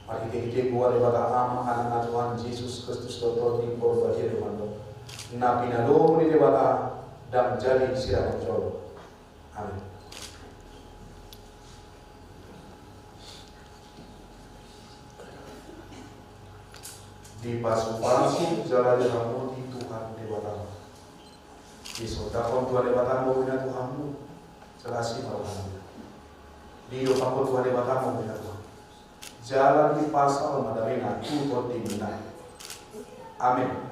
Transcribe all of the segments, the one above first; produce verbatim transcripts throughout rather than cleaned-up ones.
Marhitehite goar ni Debata Ama, Anakna Tuhan Jesus Kristus, dohot Tondi Parbadia, na pinadomu ni Debata, ndang jadi sirangan jolo. Amin. Dipasupasu jala diramoti Tuhan Debata. Disondangkon Tuhan Debata ma bohi na tuhanmu, jala asi ma rohana. Didongani Tuhan Debata ma bohi na tuhanmu, jala dipasada ma damena tu tondimuna. Amin.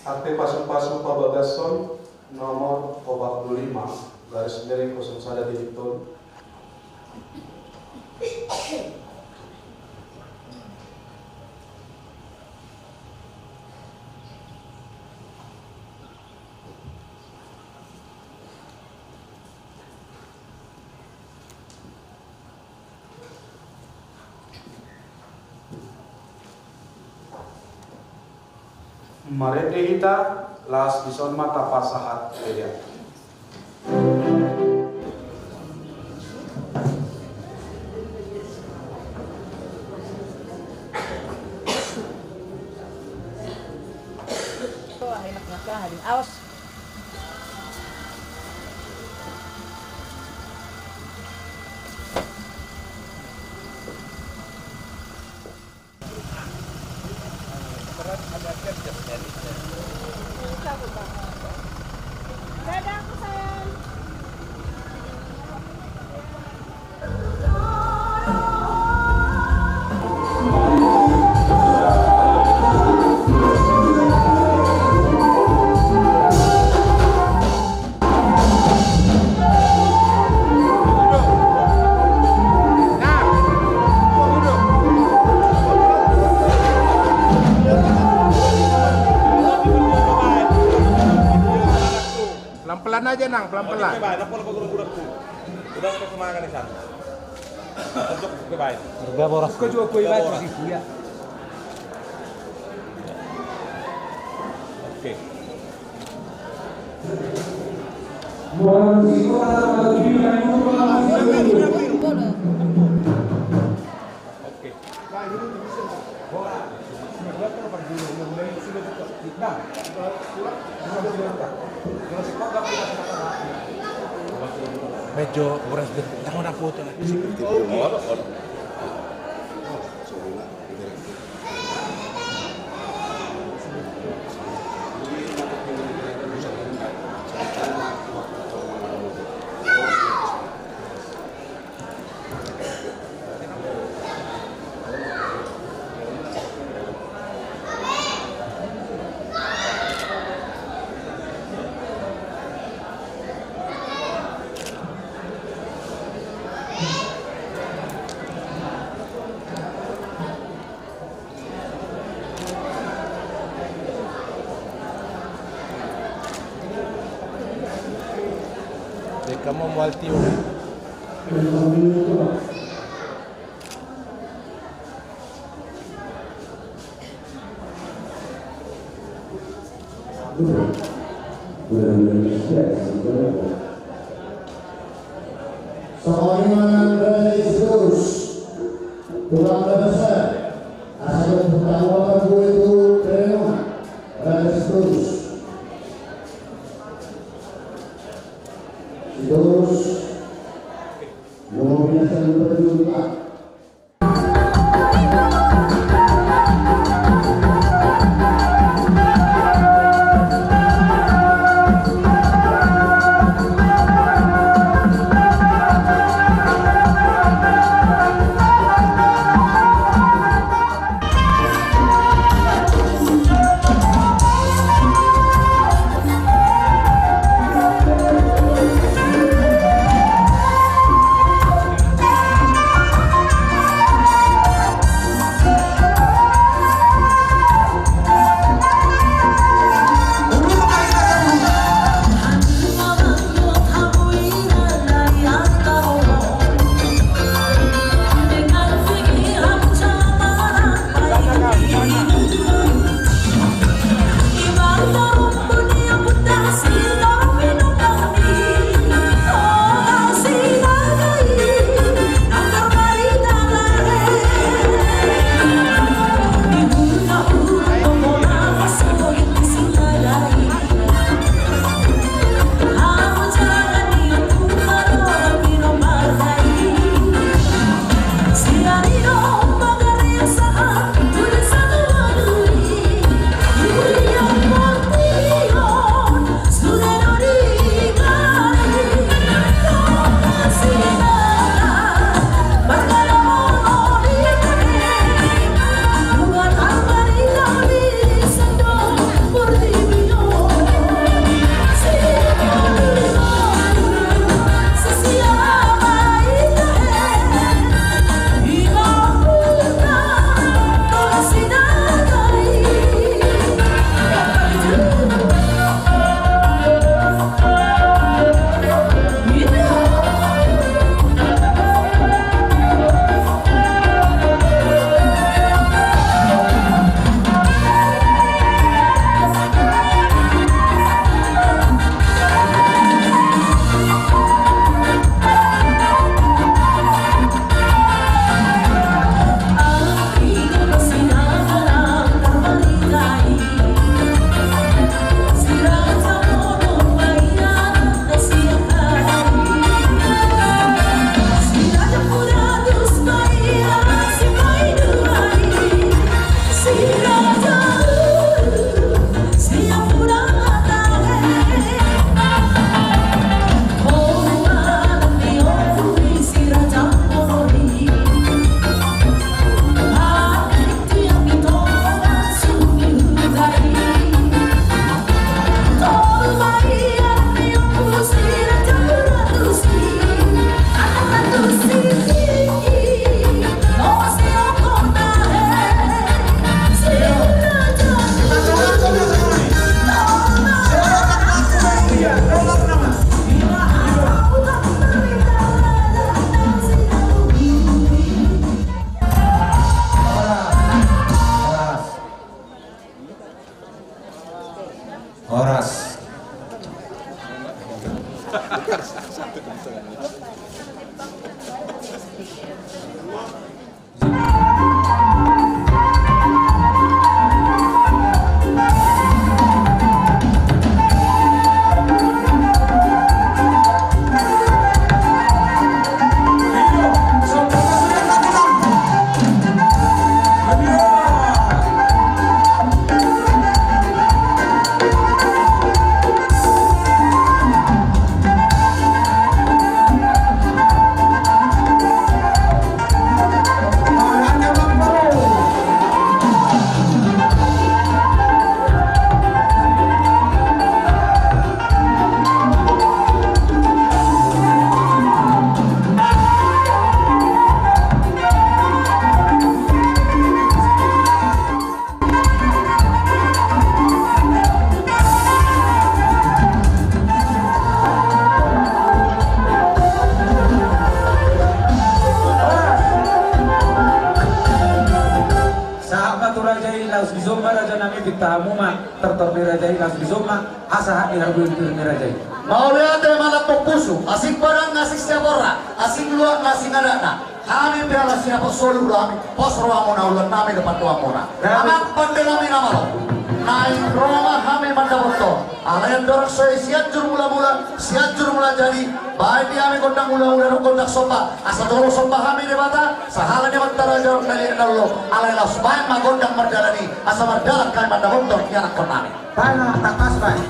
Akte pasupasu pabagason nomor opat puluh lima, garis miring kosong sada titik tolu. Marende hita, laos dison ma tapasahat gereja. Aos. Pelan-pelan aja, Nang, pelan-pelan. Oke, baik. Udah, udah semangat nih, San. Untuk, oke, baik. Harga boras. Buka juga kue baik di situ, ya. Oke. Oke. Bejo, boras, de. Tangan aku tuh, lah. Songon i ma nang raja i si Torus. Tulang na basa, asa dohot hutangku ma parbue tu berenongan, raja si Torus. Si Torus, nunga binahen na parjolo. Raja i laos di jolma raja nami, pinta hamu ma tortor ni raja i laos di jolma, asa hami harbue ni pir ni raja i. Mauliate ma na pompusu, asing padang asing siaporra, asing luat asing adatna. Hami pe ala siapor solu do hami, pos rohamuna ulaon nami do pandohanmuna. Amang pande nami na malo. Naeng ro ma hami mandapothon. Alai andorang so i Sianjur Mulamula, Sianjur Mula Jadi, baen di hami gondang hulahula dohot gondang somba, asa jolo somba hami Debata, sahala ni amanta raja dohot na liat na lolo, alai laos baen ma gondang mardalan i, asa mardalan hami mandapothon ianakhon nami. Baen ma tangkas baen.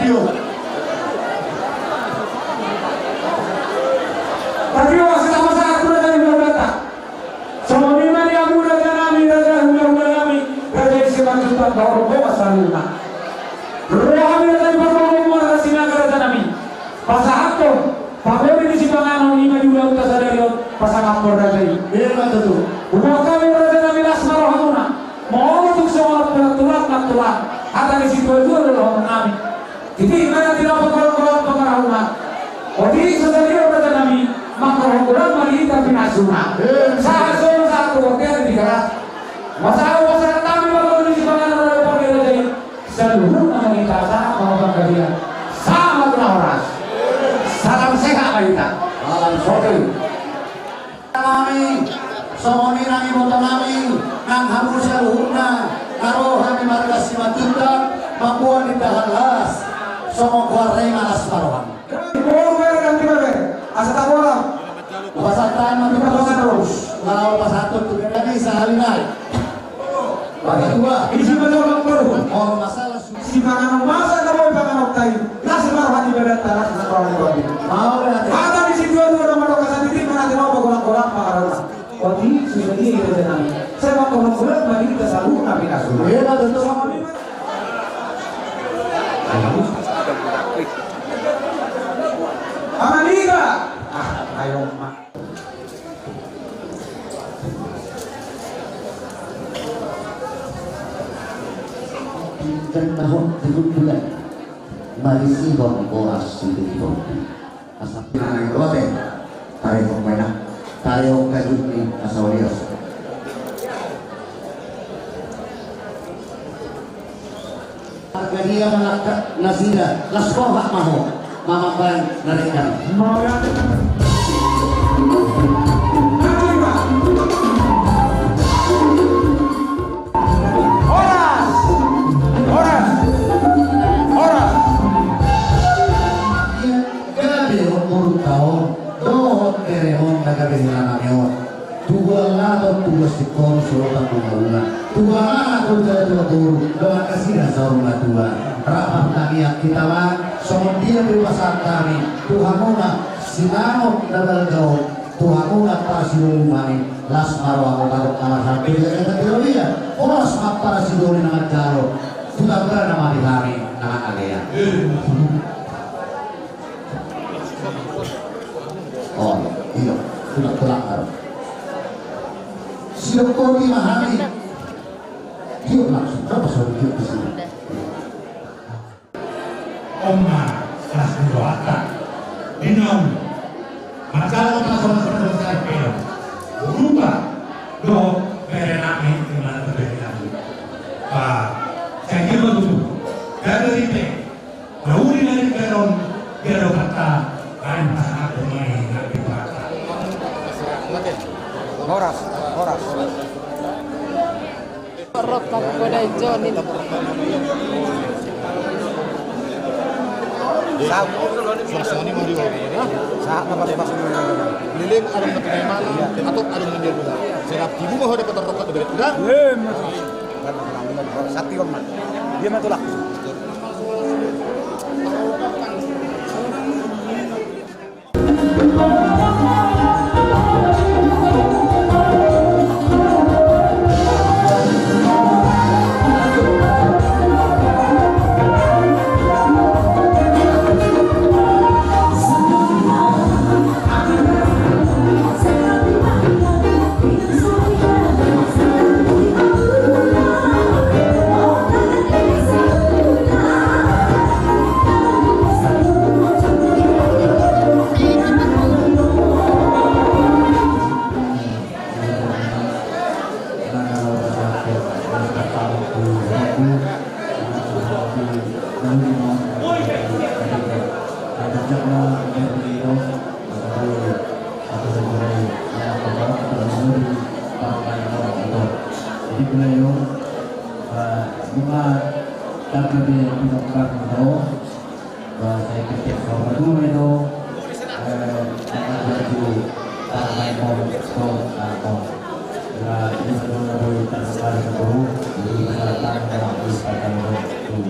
Io. Tarima kasih sama-sama, sudah dari Jakarta. Songon i ma di hamu raja nami, raja hulahula nami, raja i Simanjuntak dohot roha saluhutna. Roha nami raja i, parboruon marga Sinaga raja nami. Pasahathon pangoli Sipanganon i ma di ulaonta sadari on pasangaphon raja i. Ima tutu. Huboan hami raja nami las ma rohamuna. Molo tung songon tulang-tulang na tulang hata ni situa-tua do dohonon nami. Titi ma na tinopa golanggolang pangarahutna. Oti so sadari on raja nami mangkorhon godang ma di hita pinasuna. Sahat solu sahat tu bontean di Tigaras. Masa au pasahat nami mangkorhon sipanganon raja i. Saluhutna ma hita sahat ma panggabean. Sahat ma tu na horas. Salam sehat ma hita. Salam sote. Nami, songon i nang iboto nami, nang hamu saluhutna, na ro hami marga Simanjuntak, mamboan indahan las, songon goarna i ma las ma roham. Boru bere dan tiba bere, asa tabola. Pasahat ma tu pasahat terus, kalau pasahat tu tadi sehari naik. Pasahat dua. Isi pasahat boru. Oh, masalah. Sipanganon masa na boi panganon tai. Las ma roha ni badanta, las ma roha ni badanta. Mau ya. Hata ni situa-tua na mandok asa titi ma na tinopa golanggolang pangarahutna. Oti so sadia i raja nami. Sai mangkorhon godang ma di hita saluhutna pinasuna. Iya, betul. Aman iba. Ah, ayo ma. Pinjam tahu di bulan. Marisi bom boras di bom. Asap pinangai rote. Tarik pemainna. Tarik kajut ni asal lias. Arga dia manangkap nasida, las roha ma ho, mamambaen na ringkot. Horas! Horas! Horas! Gabe on murta on, dohot bere on na gabe hela nami on. Tubuan laton, tubuan singkoru, solotan bunga-bunga. Tubuan anak, tubuan jala tubuan boru, dongan nasida saur matua. Rap martangiang hita ma, songon dia pe pasahat nami tu hamuna sinangot na balga on, tu hamuna parsidoli nami, las ma roha, molo tadok na marhata, horas ma parsidoli na manjalo, tu tambana ma di hami na mangalean. Oh, iya, sudah telat, Kak. Sidok kopi mahal nih. Tiup langsung, apa suruh tiup di sini? Oma, las di rohata. Minum. Masalah, masalah, masalah, masalah, minum. Rupa, do, bere nami, di mana tu bere nami. Pak, saya kira betul. Gabe rite. Nauli na ringkot on, dia do kata, ai pasahat tu mai na di bata. Horas, horas. Rok tak pada Joni. Sahat. Sahat, sahat, sahat. Leleng adong na pinaima, atau adong na dia dua. Serap tibu mah ada peterok kat bebek udah. Sakti on ma. Dia mah tulak. Jadi, beliau, eh, bunga, tapi dia tidak pernah tahu. Ba, sai ketek so maduma i do, eh, mangajar di partai pol, pol, ah, pol. Ba, di maduma boi tarkembali ke guru, di masyarakat, dalam di partai pol.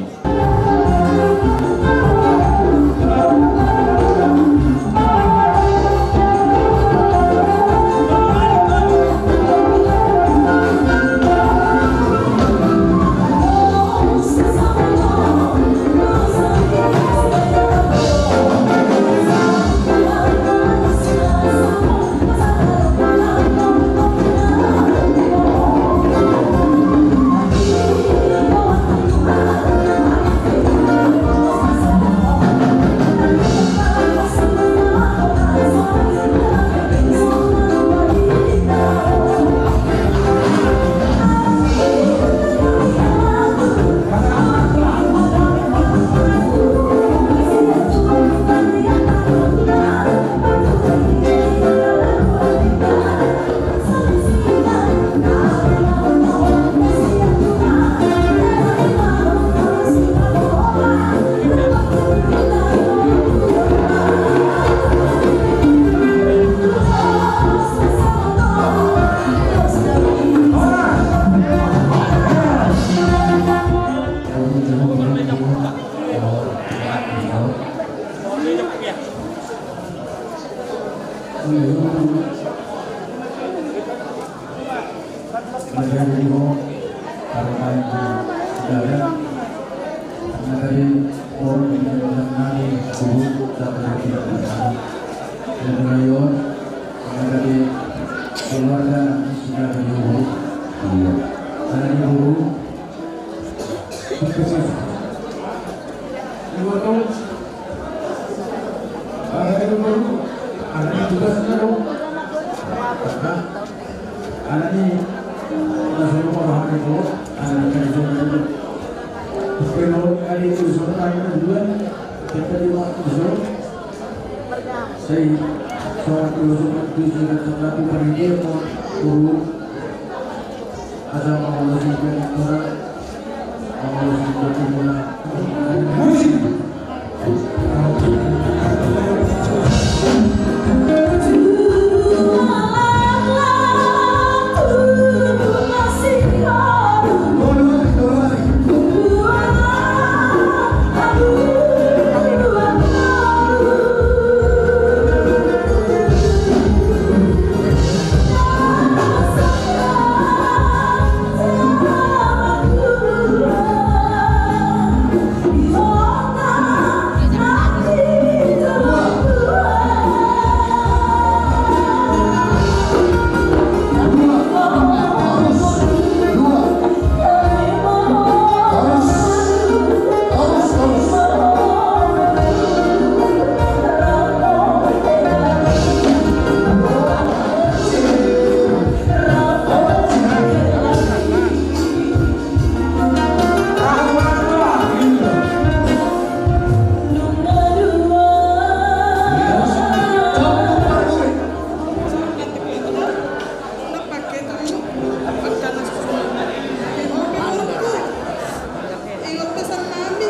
Ingat pesan mami,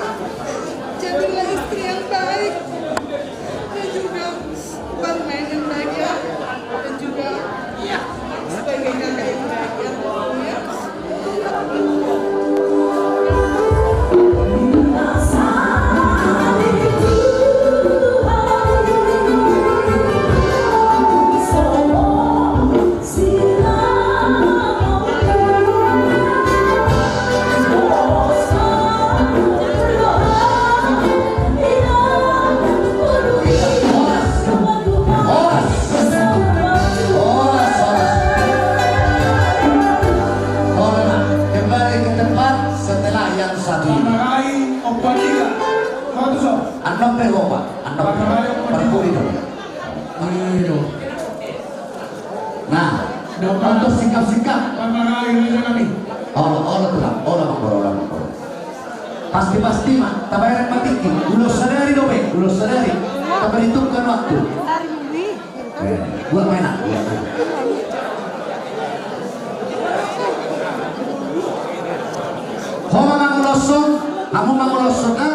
jadilah istri yang baik dan juga bermain yang baik ya, dan juga ya sebagai kakak yang baik ya. Kembali ke tempat setelah yang satu ini. Annon pe ho, Pak. Annon pe ho. Parpudi do. Nah, untuk sikap-sikap. Olo, olo, Tulang. Olo, Amangboru, olo, Amangboru. Pasti-pasti ma tabaen ma tingki. Ulos sadari dope, ulos sadari. Taperhitungkan waktu. Eh, buat mainan. Ho ma manguloshon, hamu manguloshon, ha?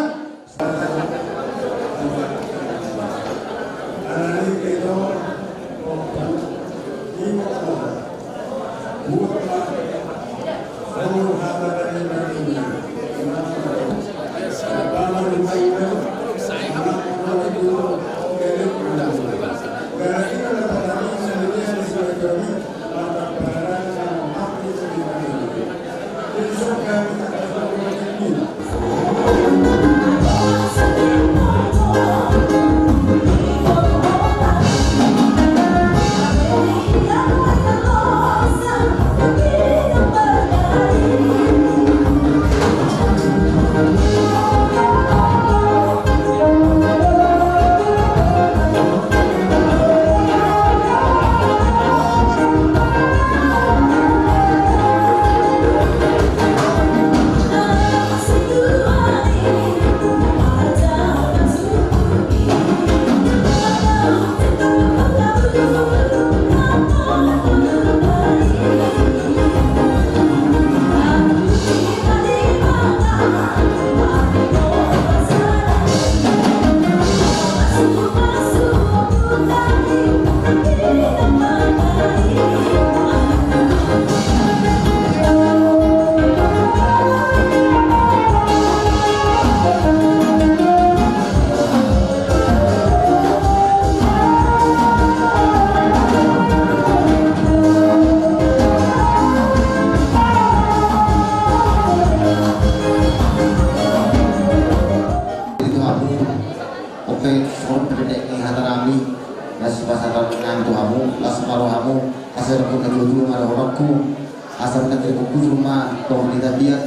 Las pasahaton nami tu hamu, las ma rohamu, asa dokkon na tuatua ma dohononku, asa manang tiripungkujur ma dohot di tapian,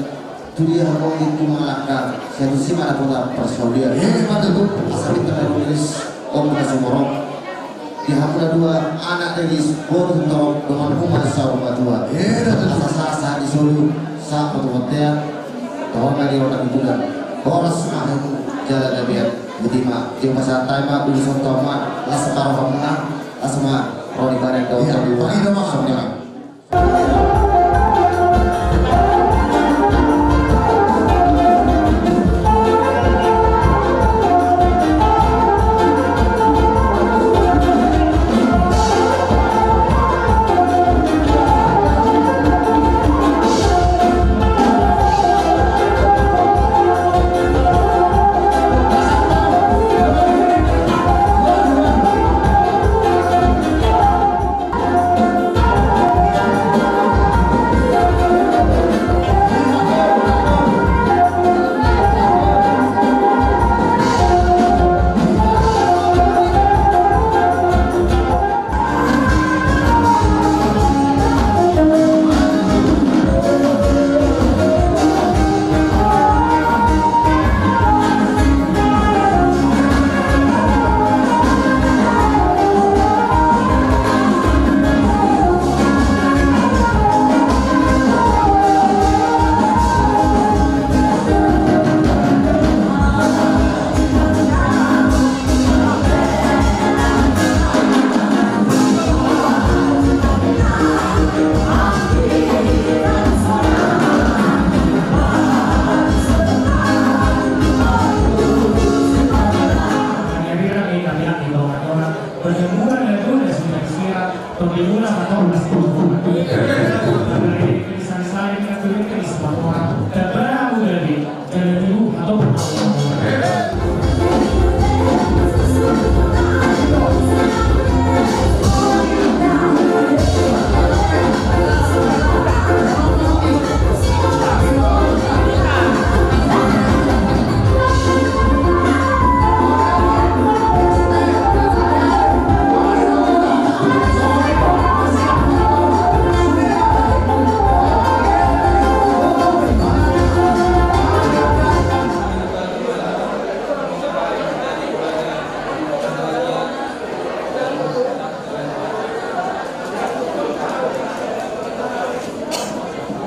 tu dia hamu anggi mangalangka, sai tusi ma dapotan parsaulian. Asa pintor na riris, on na sumorop. Di hamu na dua, anak riris, boru sumorop, dongan huma saur matua. Asa sahat-sahat ni solu, sahat ma tu bontean, dohot na di rona di bulan. Horas ma hamu jala gabe. Jadi ma, jumpa santai ma, urusan tau ma, las ma rohamuna, las ma roha ni badan. Iya, pagi dah makan.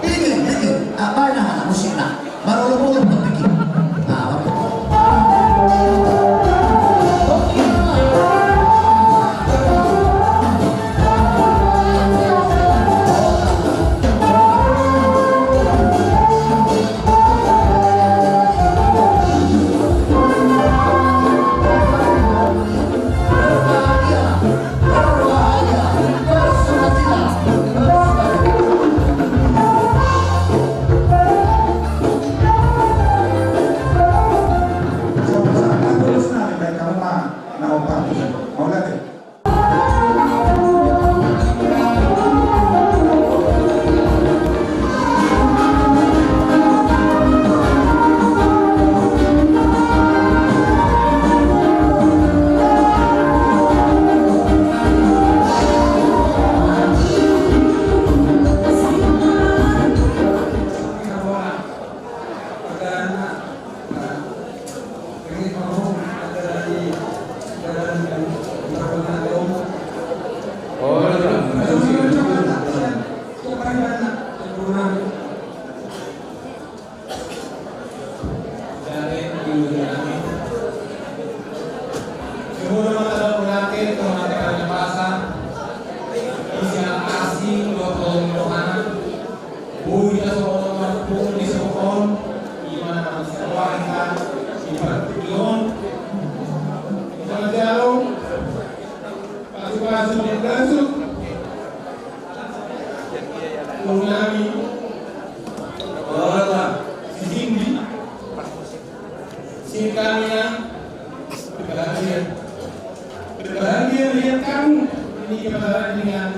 Bigi, bigi. Apa ini anak musiknya? Marolopolop, bigi. Nah, Boi na so on marhobas di son, i ma na mangkatai hita di partingkian on. Hita ma jalo pasupasu ni Rasul. Tunggu nami. Wala si Singgi. Singkami na berbahagia. Berbahagia melihat kamu ini kembali dengan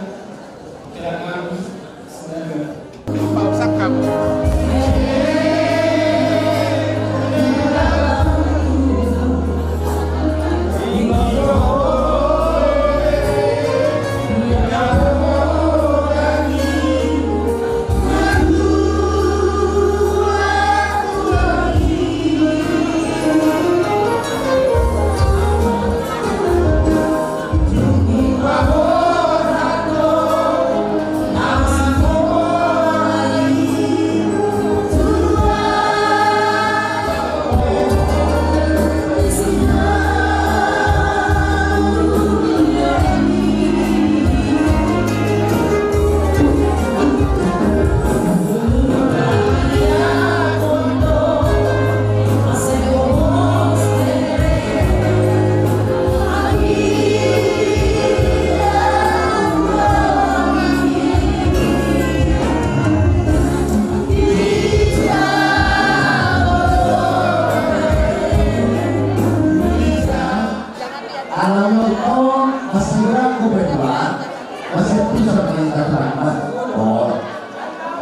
Masih bisa main kata-kata. Oh.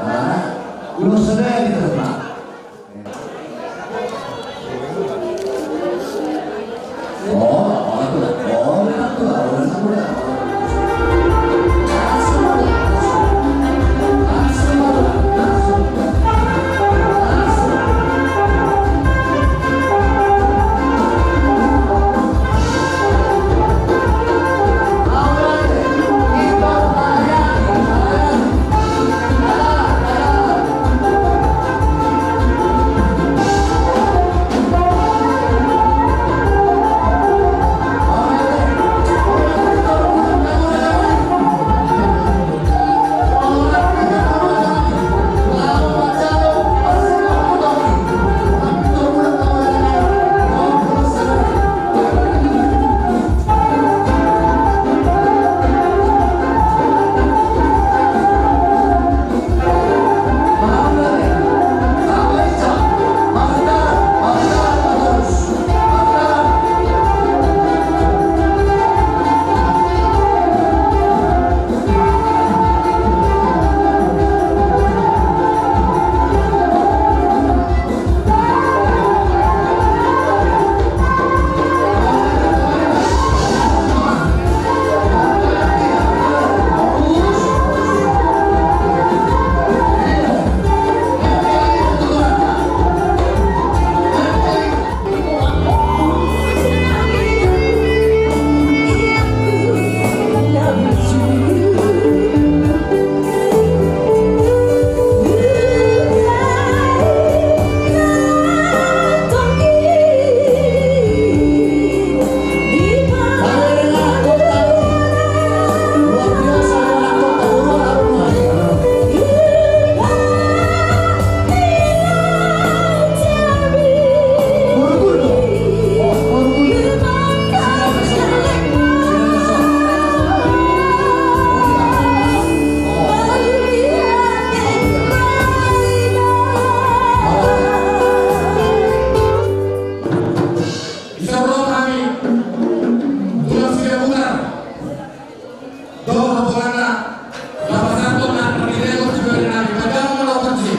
Nah, lu sudah gitu, Pak. Di son ro hami, tulang Sidabutar, dohot bolana, lapasan tona, pardireon tu bere nami, padahal melakukan sih.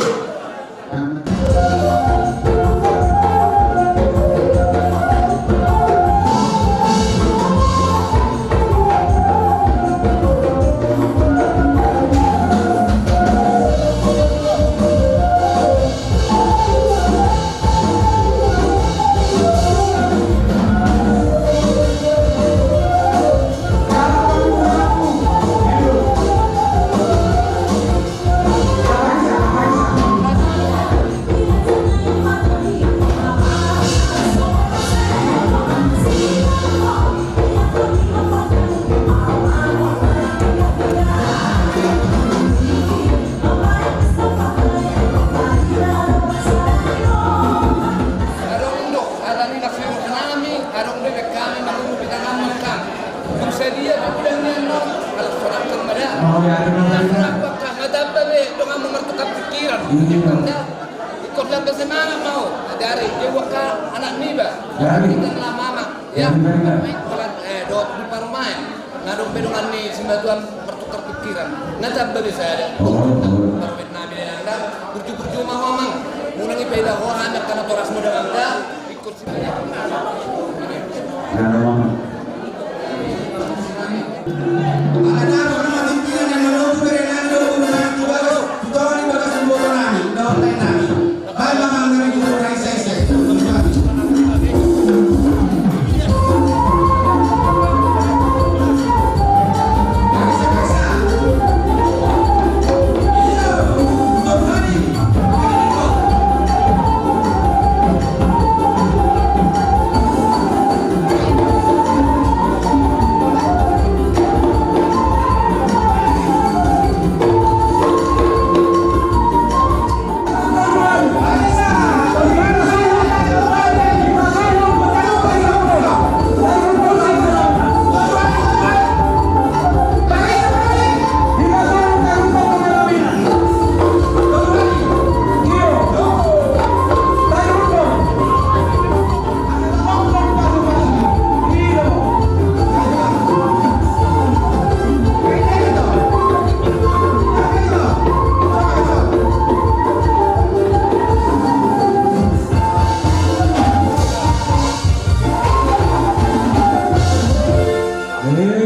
Adong do hata ni na siruh nami, adong do hami mangurupi tangan mangkang. Dung sadia pagudang ni annon, alas sorang kang mada. Alas sorang kang, nga tamba be donganmu martukar pikiran. Ingkon lamba semangat ma ho. Jari, jeuak anak niba. Jari. Ingkon la mama. Ya. Jari, jari. Ingkon la, eh, dohot di parumaen. Nga adong pe dongan ni simatuan martukar pikiran. Nga tamba be sada. Parmit nami dan anda. Burju-burju ma ho amang. Muna i paida ho anak kana toras muda anda. Ikut sini.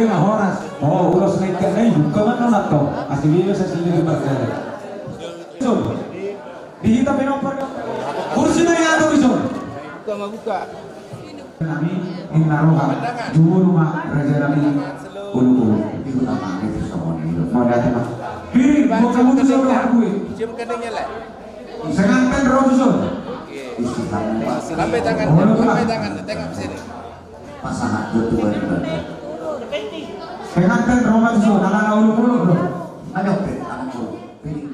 Horas. Oh, ulos na ikan na i buka mana nonton. Asli dia saya sendiri berkali. Di hita pinompar. Kursi na i atur dison. Buka ma buka. Nami inna roha jumur ma raja nami. Ulu ulu. Ibu tama itu sama ni. Mau datang ma. Piring buka buka sama gue. Cium keningnya lah. Senganten rojo. Isi kamu. Lambai tangan, lambai tangan, tengok sini. Pasangan tutu bari bari. Senganten rojo, nana ulu ulu bro. Ayo pe, tangan ulu. Piring.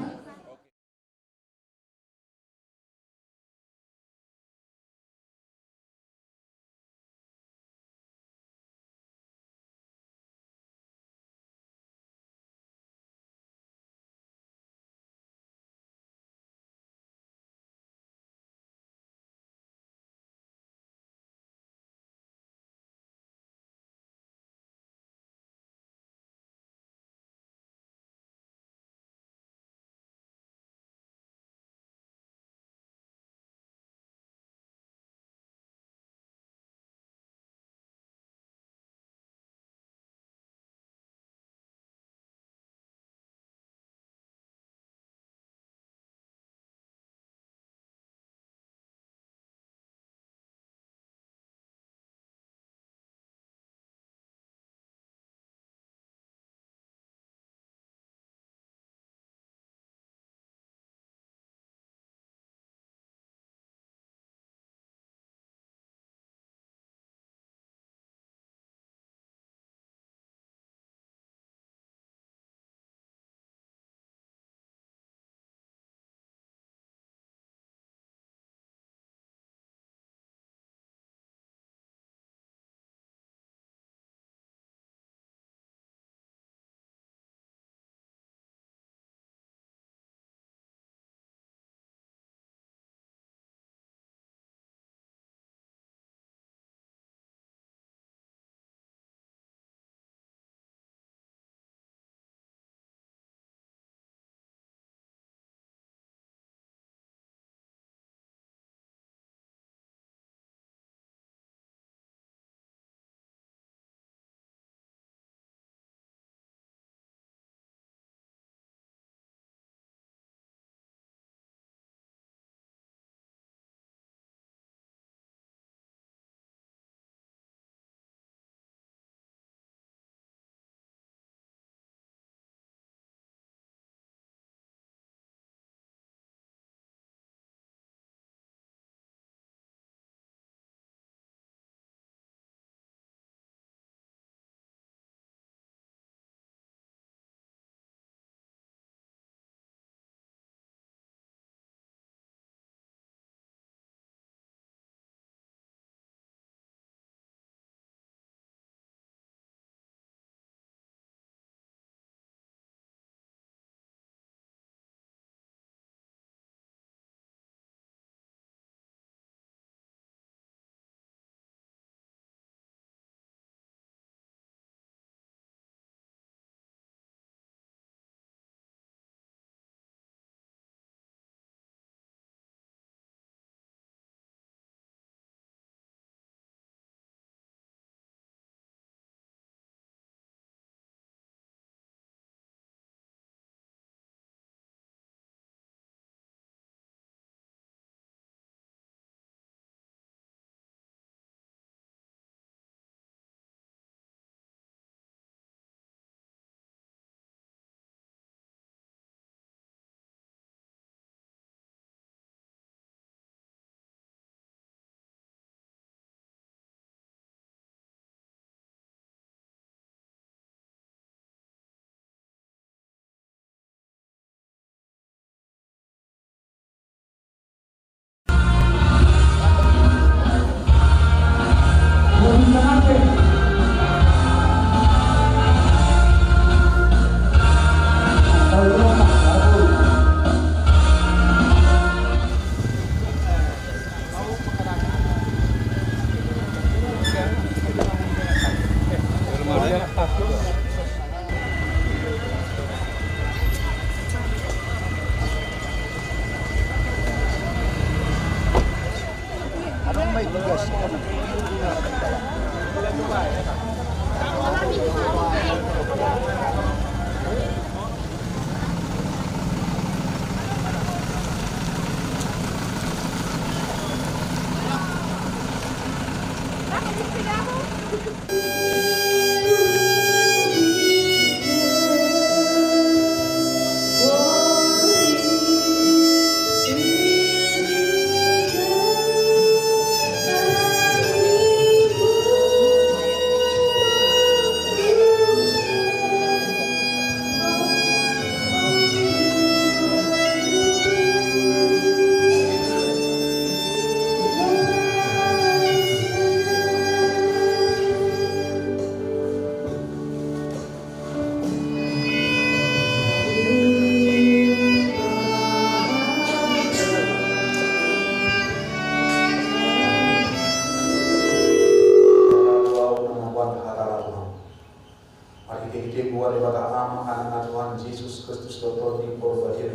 Marhitehite goar ni Debata Ama, Anakna Tuhan Jesus Kristus dohot Tondi Porbadia,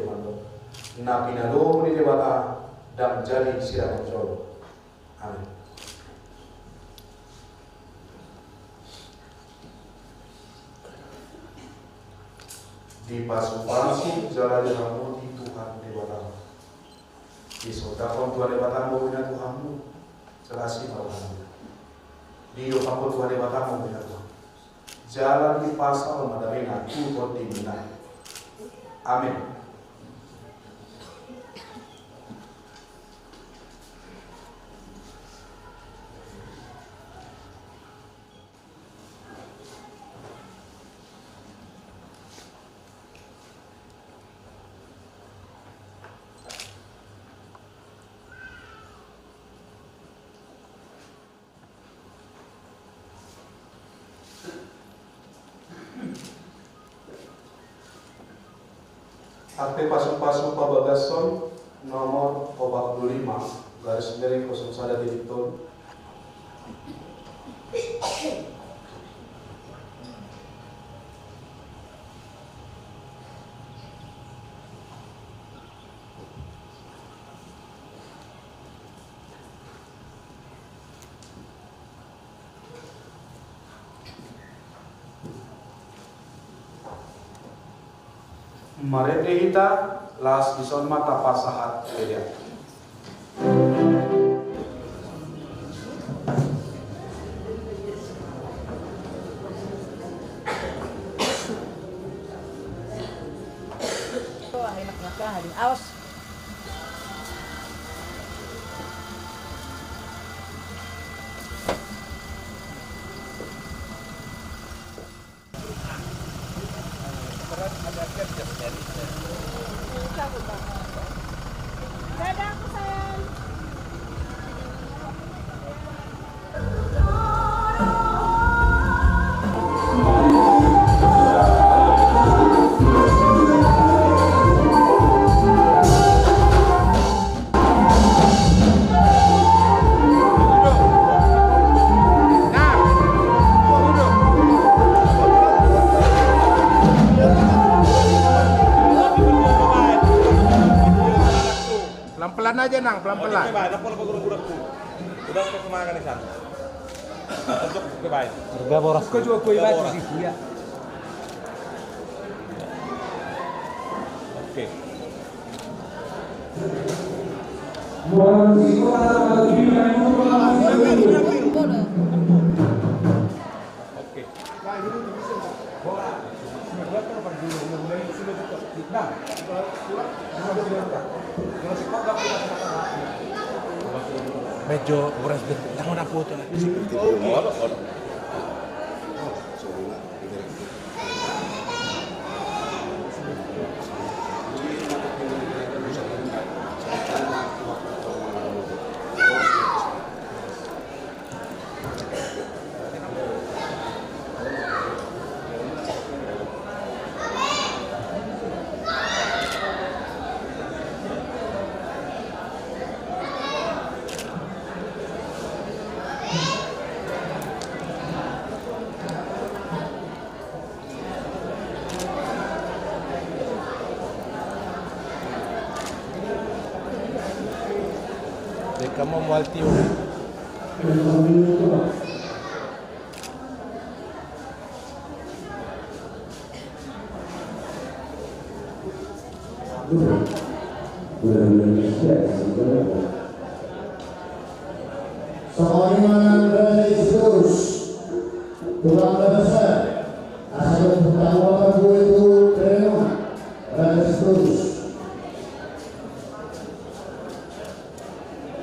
na pinalua ni Debata, ndang jadi sirang jolo. Amin. Dipasupasu jala diramoti Tuhan Debata. Disondangkon Tuhan Debata ma bohina tu hamu, jala asi ma roham. Didompakkon Tuhan Debata ma bohina tu hamu, jala dipasal ma damena tu tondimuna. Amin. Akte pasupasu pabagason nomor opat pulu lima, garis miring kosong sada titik tolu. Marende hita, laos dison ma tapasahat hadiah. Aos. Pelan-pelan aja, Nang, pelan-pelan. Oke, Bang, apa, apa, gurang-gurang tuh? Udah, oke, semangat nih, San. Oke, Bang. Harga boras. Kau juga kue batu sih, iya. Oke. Oke. Mejo boras deh, jangan ada foto lah. Deka mau mual tiur. Songon i ma nang Raja Sitorus, tulang na basa, asa dohot hutangihon ma bue tu terena, Raja Sitorus.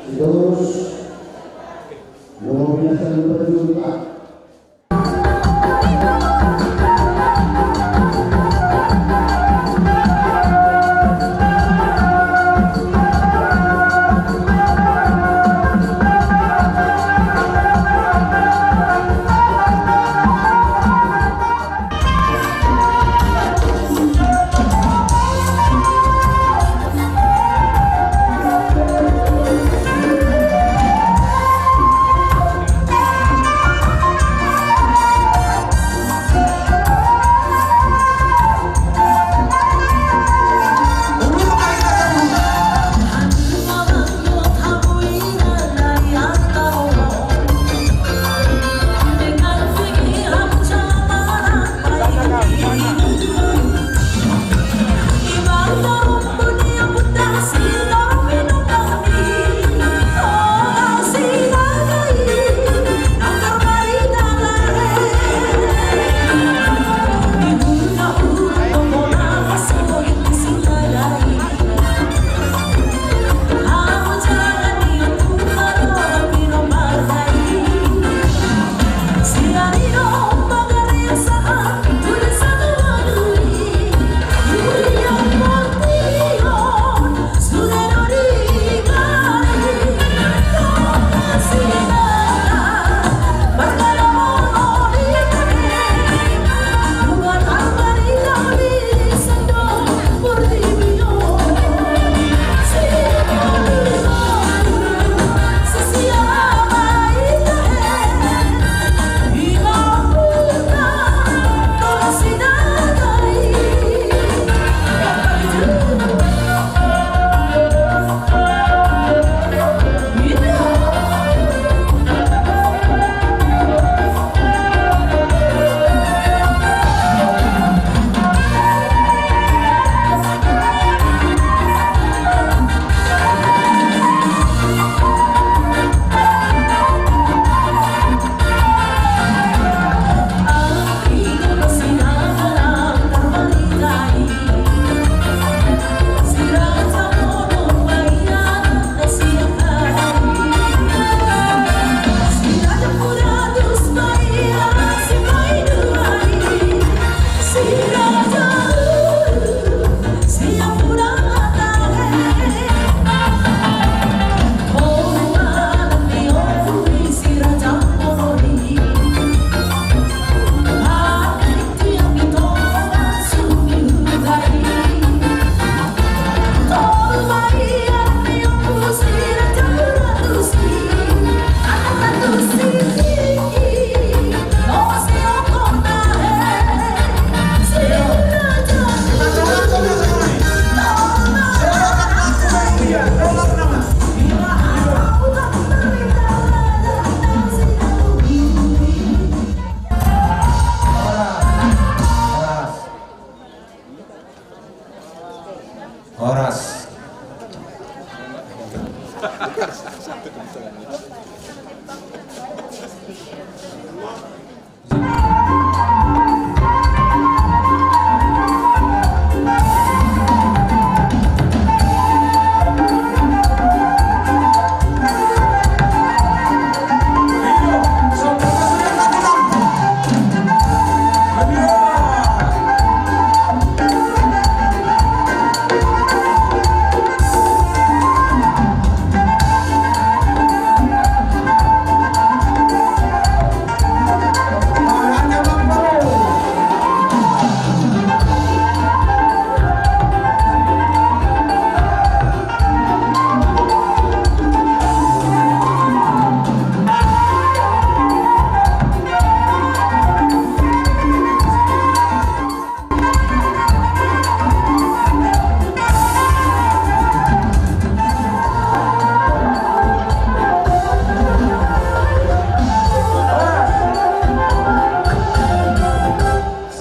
Sitorus, nunga binahen na parjolo.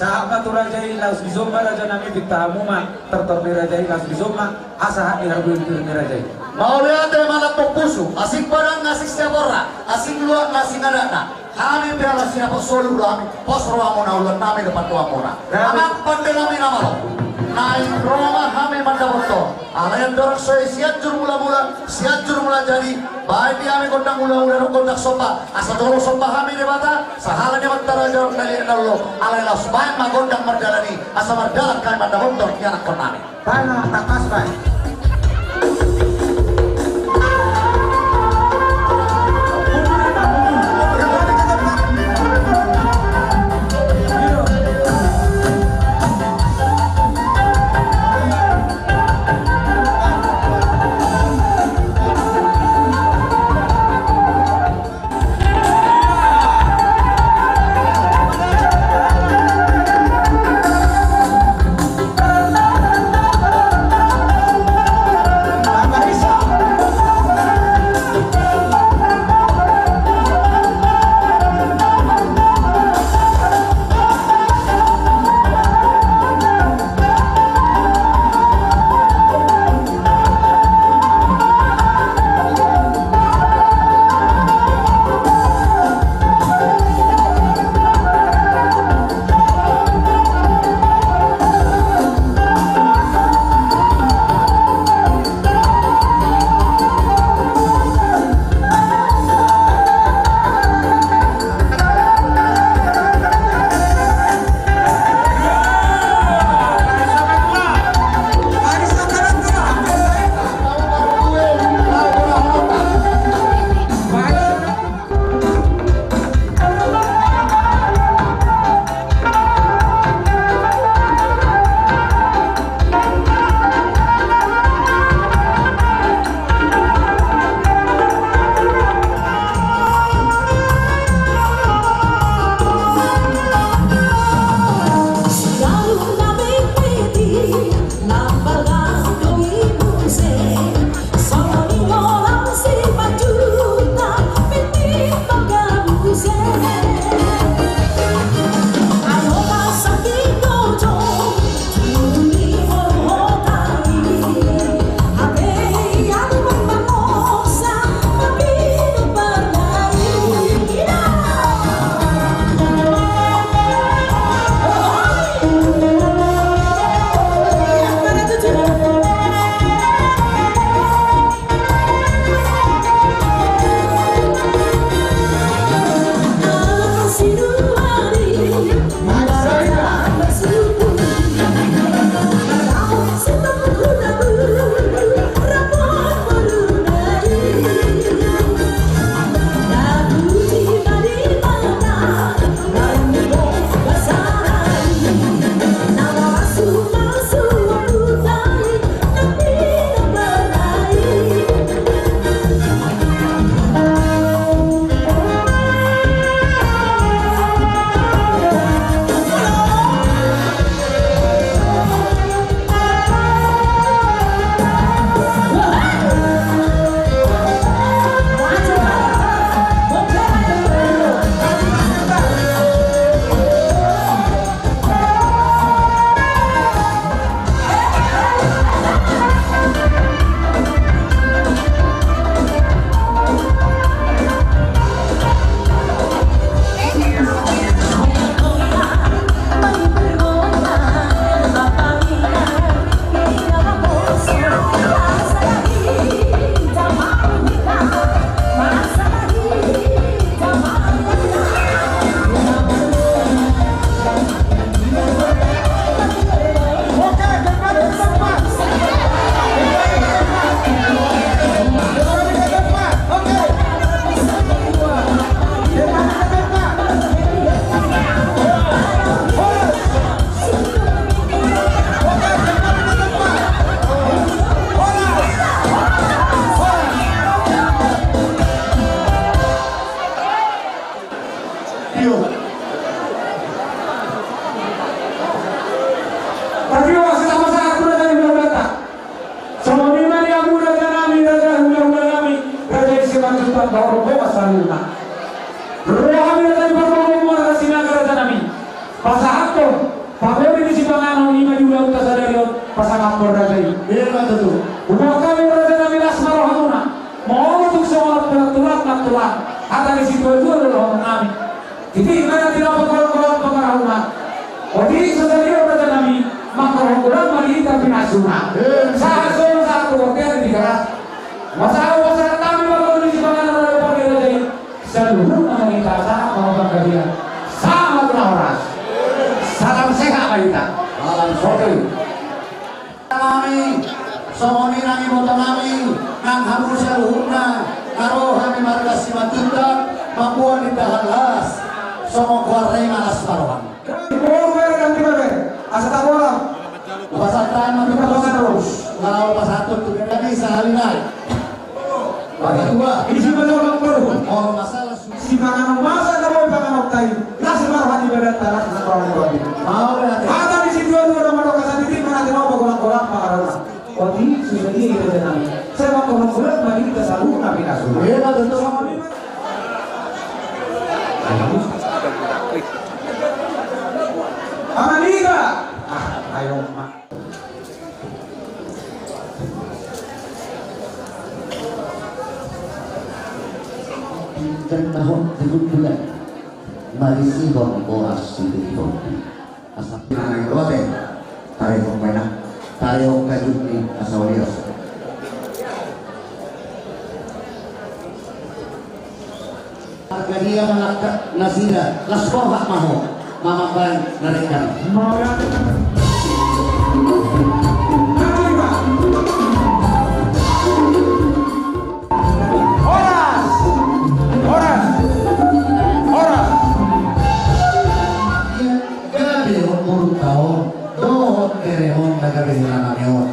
Sahat ma tu raja i, laos dison ma raja nami, pinta hamu ma tortor ni raja i, laos dison ma, asa hot ni harbue pir ni raja i. Mauliate ma na pongkusu, asing padang, asing siaporna, asing luat, asing adatna. Hami pe ala siapor solu do hami, pos rohamuna ulaon nami do pandohanmuna. Amang pande nami na malo. Naeng ro ma hami mandapothon. Alai andorang so i Sianjur Mulamula, Sianjur Mula Jadi, baen di hami gondang hulahula dohot gondang somba, asa jolo somba hami Debata, sahala ni amanta raja dohot na liat na lolo, alai laos baen ma gondang mardalan i, asa mardalan hami mandapothon ianakhon nami. Baen ma tangkas baen. Mangkorhon godang ma di hita pinasuna. Sahat songon sahat tu bontean di Karawaci. Masa au pasahat hami ma tu sipanganon na di pargeleng i. Saluhutna ma di hita sahat ma tu panggabean. Sahat ma tu na horas. Salam sehat ma di hita. Salam sehat. Oke. Nami, songon i nang iboto nami, nang hamu saluhutna, na ro hami marga Simanjuntak, mamboan indahan las, songon goarna i ma Las Marohang. Boru bere dan tiba bere, asa tabola. Pasahat ma tu pasahat terus. Lalu pasahat tu bere, jadi sahali nai. Pasahat dua. Isi betul boru. Oh, masalah. Sipanganon masa na boi panganon tai. Las ma roha ni badan ta, las ma roha ni badan. Hata ni situatua na mandok asa titik mana tinopa golanggolang panganon. Oti, susa dia ita jangan. Saya mau kolom bulat bagi kita sabu nabi kasu. Iya, betul. Aman ika. Ah, ayo, Mak. Pinjam na hot di gundulan, marisihon boras sititi hot. Asa pinangai rote, tarehon baenak, tarehon kajut ni asa olios. Marga dia ma langkatna nasida, las borhat ma ho, mamambaen na denggan. Horas! Horas! Horas! Gabe on boru taon, dohot bere on na gabe hela nami on.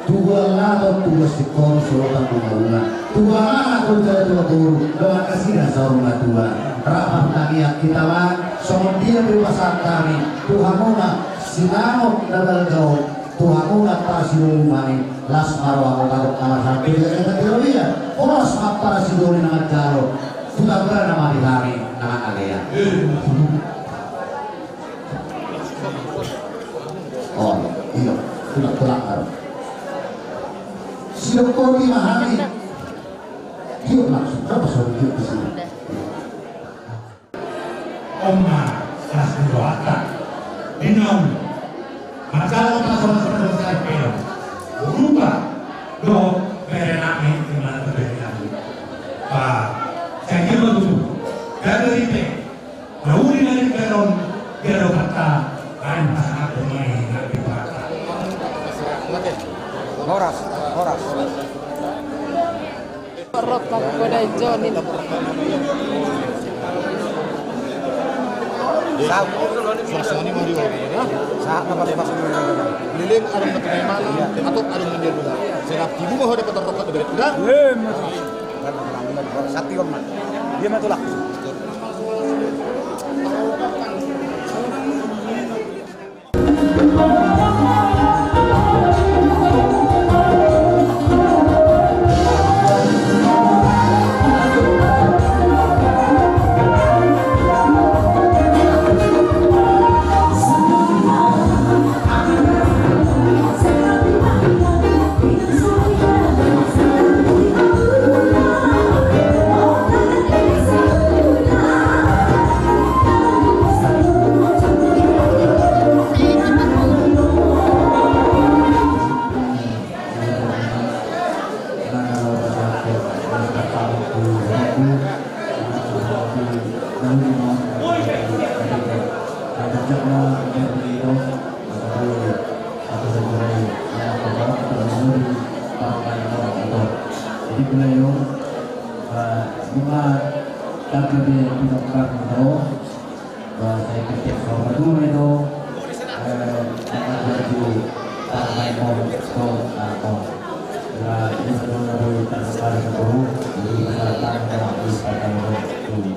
Tubuan laton, tubuan singkoru, solotan bunga-bunga. Tubuan anak, tubuan jala tubuan boru, dongan nasida saur matua. Rap martangiang hita ma, songon dia pe pasahat hami tu hamuna sinamot na balga on, tu hamuna para sidoli nami, las ma roha, mangkorhon godang ma di hita, horas ma para sidoli na manjalo, tu tanggana ma di hami na mangalean. Oh, iya. Tulak-tulak, aro. Sidok kopi ma hami. Dia langsung, apa suara dia di sini? Oma, las di rohata. Di naung. Masalah, masalah, masalah, masalah, masalah. Rupa. Dohot bere nami, di mana tu bere nami. Ba, saya kira betul. Gabe ripe. Na uli na denggan on, dia do kata, ai pasahat ma i na di parta. Horas, horas. Rot, tapi pada hijau ni. Sahat. Suasana ni mari, ya. Sahat, apa, pas, pas. Leleng, ada yang berterima, atau ada yang menjadi. Sedap tibu, mau ada peternak, ada berita. Eh, mas. Sati on ma. Dia ma tulak. Jadi beliau, eh, bunga, tapi dia tidak pernah tahu. Ba, sai ketek so maduma i do, eh, tanggal tujuh, tanggal lima, so, ah, oh. Ba, itu dua ribu tanggal sepuluh, jadi tanggal tujuh.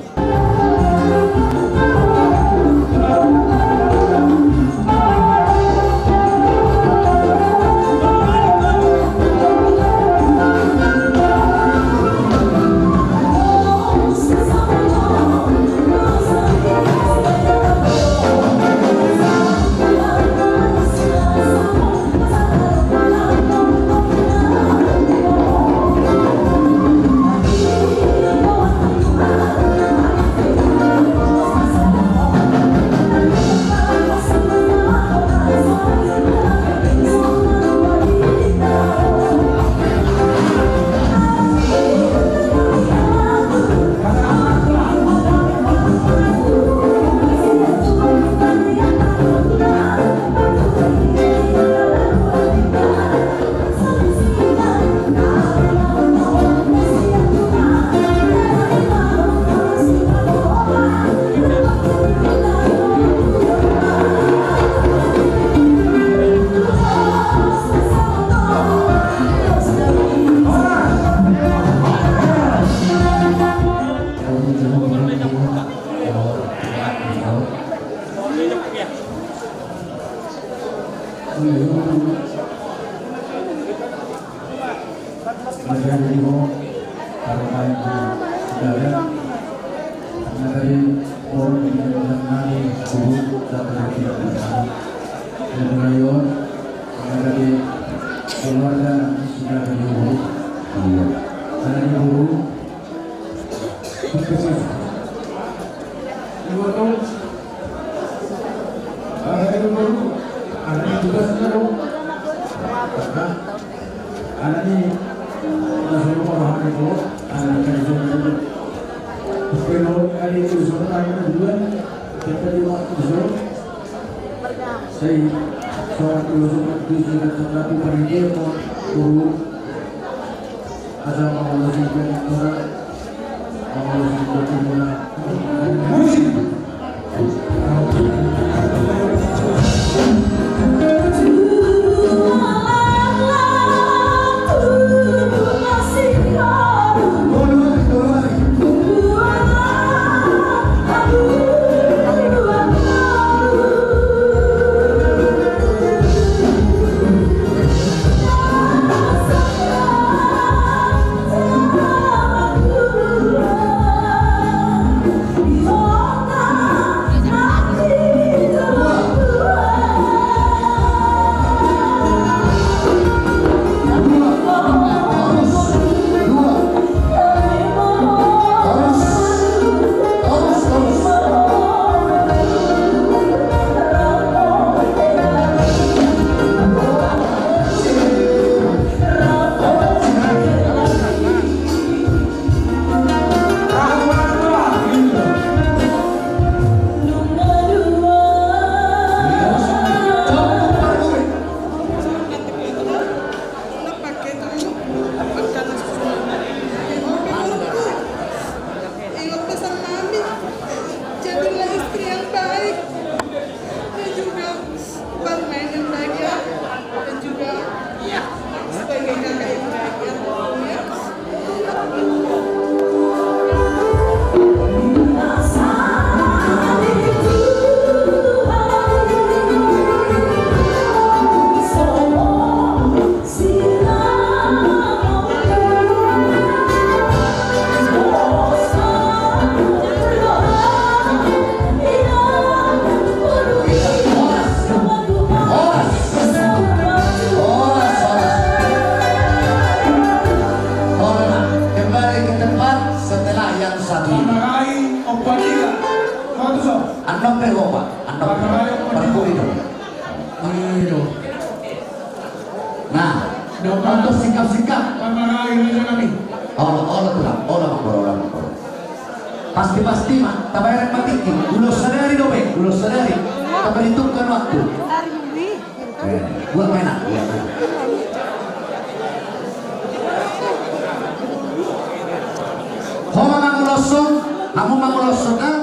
Mauliate ma di ho, parmaen di Sudara, na gabe boru di Sudara nami, boru, Sudara di Sudara. Jadi, rayon, na gabe keluarga di Sudara di boru. Iya. Karena di boru, Iboto, aha i do boru, alani tugasna do. Alani na so roha ni boru, alani na so roha ni boru. Pero alani na so roha ni boru, kita di waktu so. Sai, so roha ni boru, so roha ni boru, so roha ni boru. Ingat pesan mami, jadilah istri yang baik dan juga bermain yang baik, ya. Dan juga, ya, sebagai kakak yang baik, ya. Kembali ke tempat setelah yang satu ini. Andok pe ho, Pak. Andok pe ho. Parpudi do. Nah, untuk sikap-sikap. Olo, olo, Tulang. Olo, Amangboru, olo, Amangboru. Pasti-pasti ma, tabaen ma tingki. Ulos sadari dope, ulos sadari. Taperhitungkan waktu. Eh, buat main, ah, buat main. Ho ma manguloshon, hamu manguloshon, ah.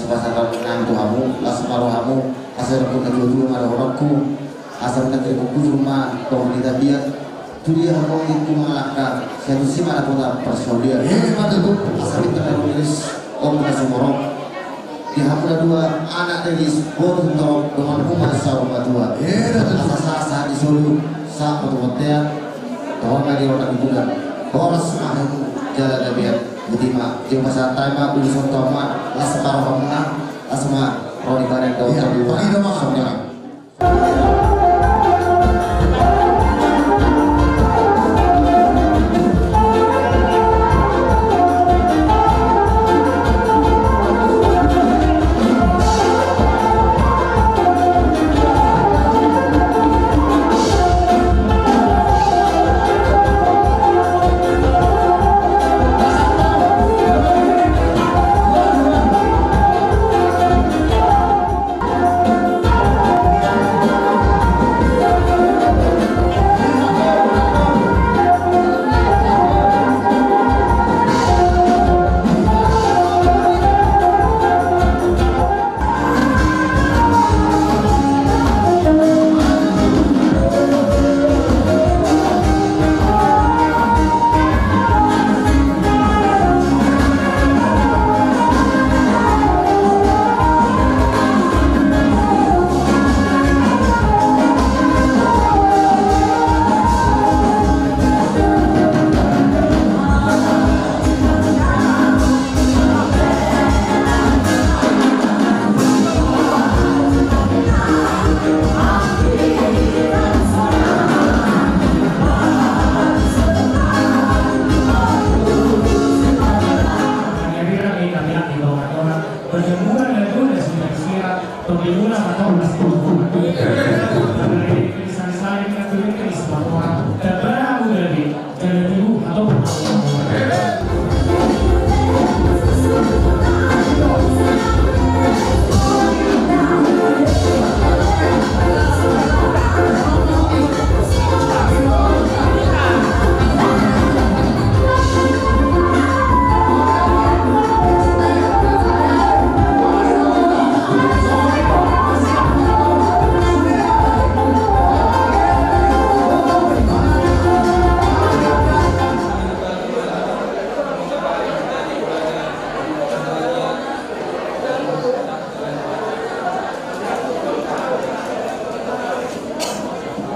Pasahat nami tu hamu, las ma rohamu, asa dokkon na tuatua ma dohononku, asa manang di bungkusmu ma tong di tapian, tu dia hamu anggiku mangalangka, sai tusi ma dapotan parsaulian. Asa pinta na rumiris, on na sumorop. Di hamu na dua, anak riris, boru sumorop, donganmu ma saur matua. Asa sahat-sahat ni solu, sahat ma tu bontean, tong na di rona gugulan. Horas ma hamu jala gabe. Jadi ma, jala pasahat hami ma, ulos on tu hamu ma, las ma rohamuna, las ma roha ni badan dohot. Iya, pangido ma hamu.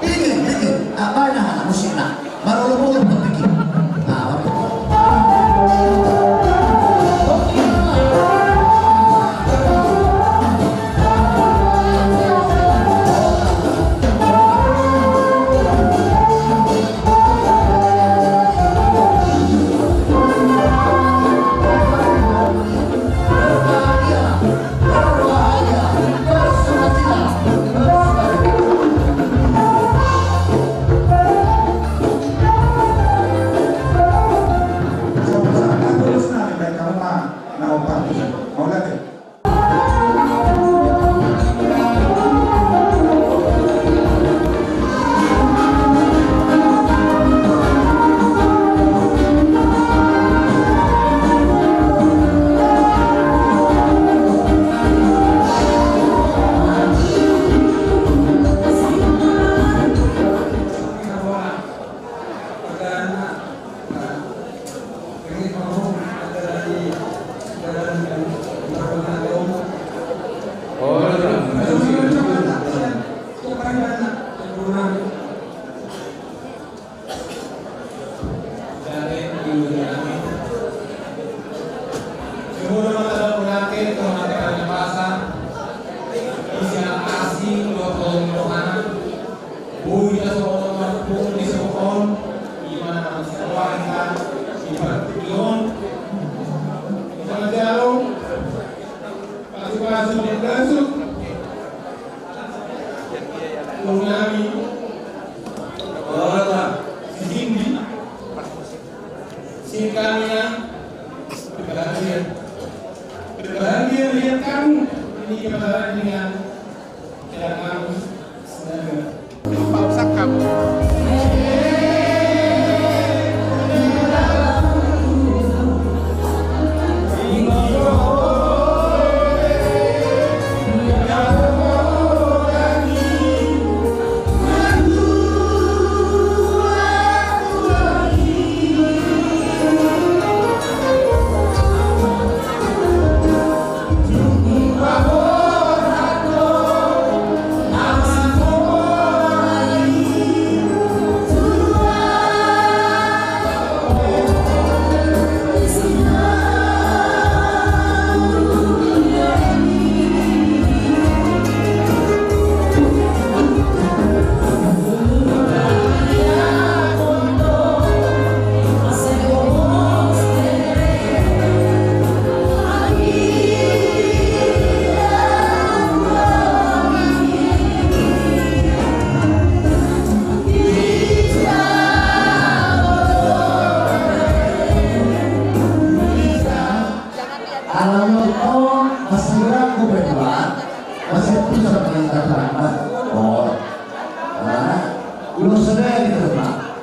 Bigi, bigi. Ah, baen aha na musikna. Marolopolop ma bigi. Ah, oke. Boi na so on marhobas di so on, i ma na mangkatai hita di partingkian on. Hita manjalo pasupasu di pasupasu. Tunggu nami. Wala. Si Cindy. Singkatnya. Berbahagia. Berbahagia melihat kamu. Ini kebahagiaan. Aku berdua masih bisa perintah terlambat. Oh. Nah, ulos saja gitu, Pak.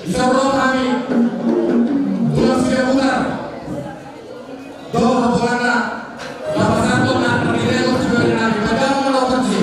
Di son ro hami, tulang Sidabutar, dohot rombonganna, lapasan tona, pardireon tu bere nami, padang melawan jin.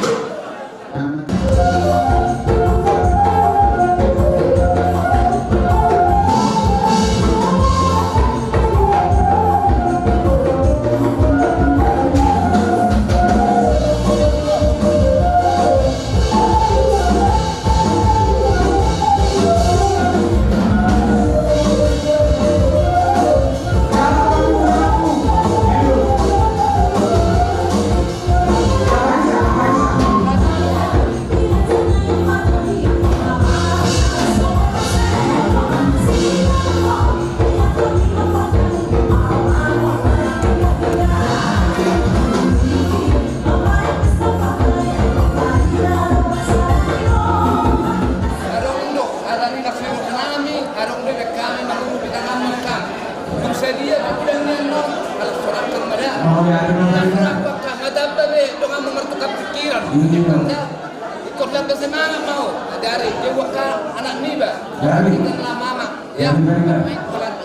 Adong do, ala ni laksana nami, adong do hami mangundupi tangan nami. Dung sadia pagudang nian do, ala sorang kan mada. Oh, ya, terima kasih. Sorang kan, nga tamba be donganmu martukar pikiran. Iya. Ingkon tamba semangat ma ho. Jadi, dia buat ka anak niba. Jadi. Kita lah mama. Ya. Jadi, jadi. Baik,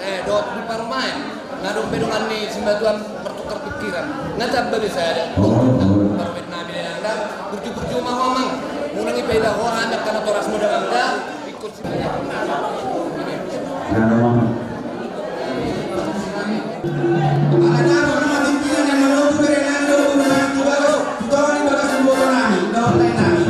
eh, dohot di parumaen. Nga adong pe dongan ni simbatuan martukar pikiran. Nga tamba be sada. Oh, oh. Parbaen nami nang da. Burju-burju ma ho amang. Unang dipaida ho hami angka natorasmu da nang da. Ingkon si. Nang da amang. Ala naro nama timpinan yang menunggu berenang dulu menang tu bagas. Tu tongan di bagas tu boto nami. Daun lain nami.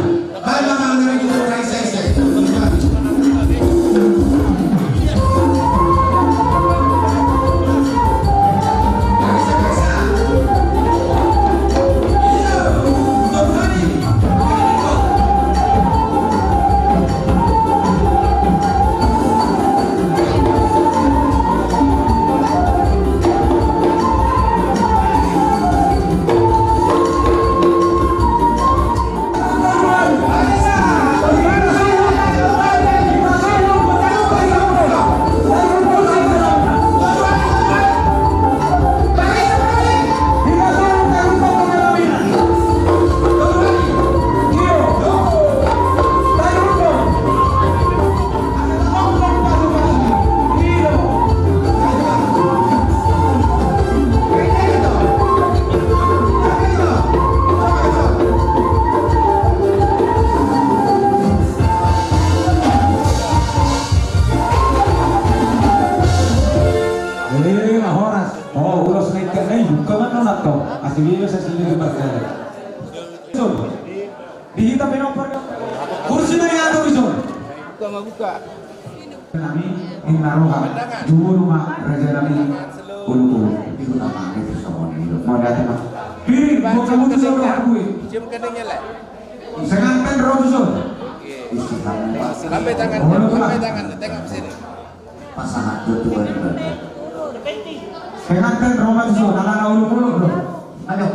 Terus naik ke naik buka mana nak kau? Asli dia saya sendiri berjalan. Sun. Di hita pinompar. Kursi na i atur i son. Buka ma buka. Nami, inna roha, jumuru ma raja nami. Ulu ulu. Itu nama itu sama ni. Mau datang ma. Piri, mau kamu tu sudah aku. Cium keningnya lah. Pengantin ro tu son. Isi kamu. Lambai tangan, lambai tangan, tengok sini. Pasangan tu Tuhan. Pengantin ro ma tu son, anak ulu ulu tu. Ayo.